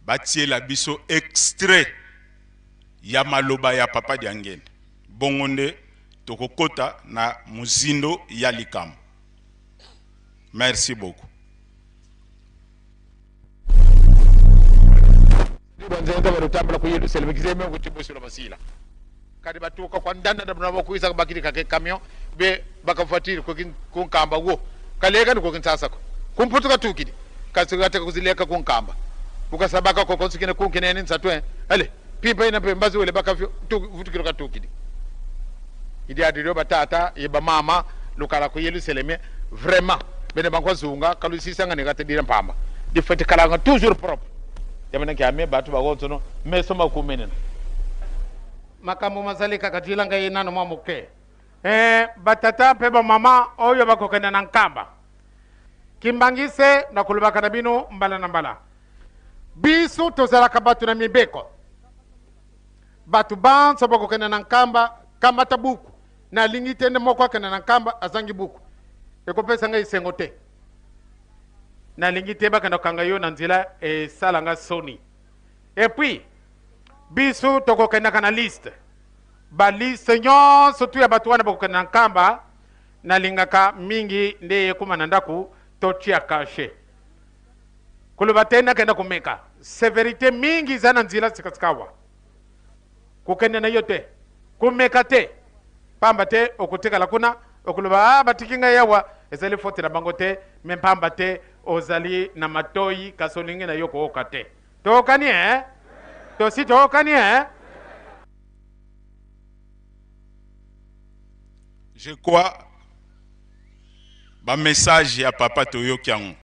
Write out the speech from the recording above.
Batiela biso extrait ya maloba ya papa Diangenda. Bongo nde tokokota na mozindo ya likambo. Merci beaucoup. Banzenza balutambula ku Yerusalemu kizeme kutibusula basila kadi batuka kwa ndanda na bakuisa bakili kake camion be bakafuatili kunkamba wo kaleka ni kukinsasako kumputuka tukidi kasukateka kuzileka kunkamba ukasabaka kokonsukine kunkinene nsatwe ale pimpa ina pe mbazi wele bakafyo vutukilo katukidi idi adilio batata ye bamama lukala ku Yerusalemu vraiment bene bankwazunga kalusisanga nekatedira mpamba difete kalanga toujours propre yamana kyame batu bagonsono meso makumenena makambo mazali kaka tilanga ye nano mwa moke. Batata mpe bamama oyo bakokende na Nkamba kimbangise na kolobaka na bino mbala na mbala, biso tozalaka bato na mibeko. Bato banso bakokende na Nkamba, kamata buku. Nalingi te nde moko akende na Nkamba azangi buku, ekopesa ngai esengo te. Nalingi te bakenda kokanga yo na nzela, esalanga soni. Et puis biso tokokendaka na liste, baliste nyonso tu ya bato wana bakokende na Nkamba. Nalingaka mingi nde ekóma na ndako totia kashe koloba te nakenda komeka severité mingi eza na nzela sikasika awa. Kokende na yo te, komeka te, pamba te okotikala kuna okoloba ah, batiki ngai awa, ezali faute na bango te, me pamba te ozali na matoi kasi olingi na yo kooka te. Tookani eh? Tosi tookani eh? Je crois ba message ya papa toyoki yango.